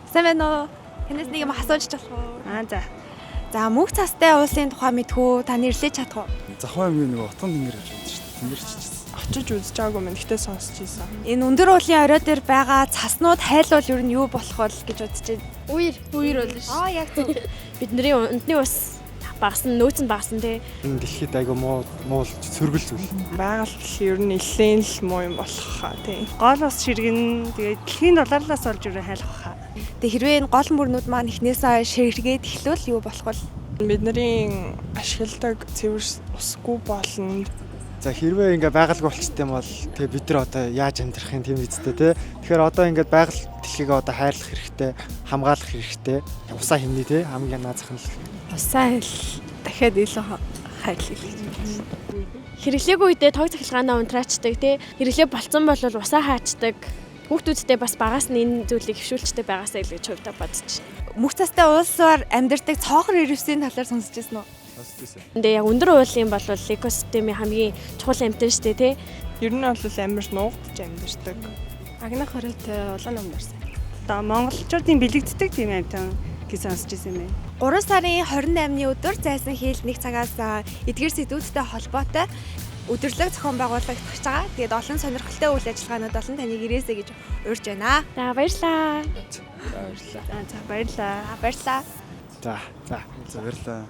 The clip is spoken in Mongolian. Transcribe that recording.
Сайн байна уу? Танаас нэг юм асууж болох уу? Аа, за. За, мөнх цастай уулын тухай мэдэх үү? Та нэрлэж чадах уу? Завхаа аймгийн нэг Утган тэнгэр гэж байдаг шүү дээ. Тэнгэр чичсэн. Очиж үзэж байгаагүй мэн, гэхдээ сонсч ийсэн. Энэ өндөр уулын орой дээр байгаа цаснууд хайлвал ер нь юу болох вэ гэж бодож байна. Үер. Үер болно ш. Аа, яг зөв. Бидний өндний ус багасна, нөөц нь багасна тий. Энэ дэлхийд айгүй муу муул сөргөл зүйл. Байгаль ер нь нэлээд л муу юм болох хаа, тий. Гол ус ширгэн, тэгээд дэлхийн дулаалаас болж өрөө хайлах хаа. Тэгээ хэрвээ энэ гол мөрнүүд маань эхнээсээ ширхгээд эхлвэл юу болох вэ? Бидний ашигладаг цэвэр усгүй болно. За, хэрвээ ингээ байгальгүй болчт юм бол тэгээ бид нар одоо яаж амьдрах юм, тийм үсттэй те. Тэгэхээр одоо ингээд байгаль дэлхийг одоо хайрлах хэрэгтэй, хамгаалах хэрэгтэй. Усаа хэмнээ те, хамгийн наазах нь л. Усаа хэл дахиад илүү хайрлах гэж байна. Хэрэглээгүй үедээ тог цахилгаанаа унтраачдаг тий. Хэрэглээ болцсон бол усаа хаачдаг. Хүүхдүүдтэй бас багаас нь энэ зүйлийг хөвшүүлчтэй байгаасаа л гэж хувьдаа бодож. Мөнх цастай уулсаар амьдардаг цоохор ирвсийн талаар сонсч ирсэн үү? Эндээ яг өндөр уулын бол экосистемийн хамгийн чухал амьтан шүү дээ тий. Ер нь бол амар нуугдж амьдардаг. Агнах хориотой улаан ном дарсан. Одоо монголчуудын бэлэгддэг тийм амьтан гэж сонсч ирсэн юм байна. 3 сарын 28-ны өдөр зайсан хийл 1 цагаас эдгээр сэдвүүдтэй холбоотой өдөрлөг зохион байгуулагдах гэж байгаа. Тэгээд олон сонирхолтой үйл ажиллагаанууд олон таныг ирээсэй гэж урьж байна. За, баярлалаа. За, баярлалаа. За, баярлалаа. За, баярлалаа. За за за, баярлалаа.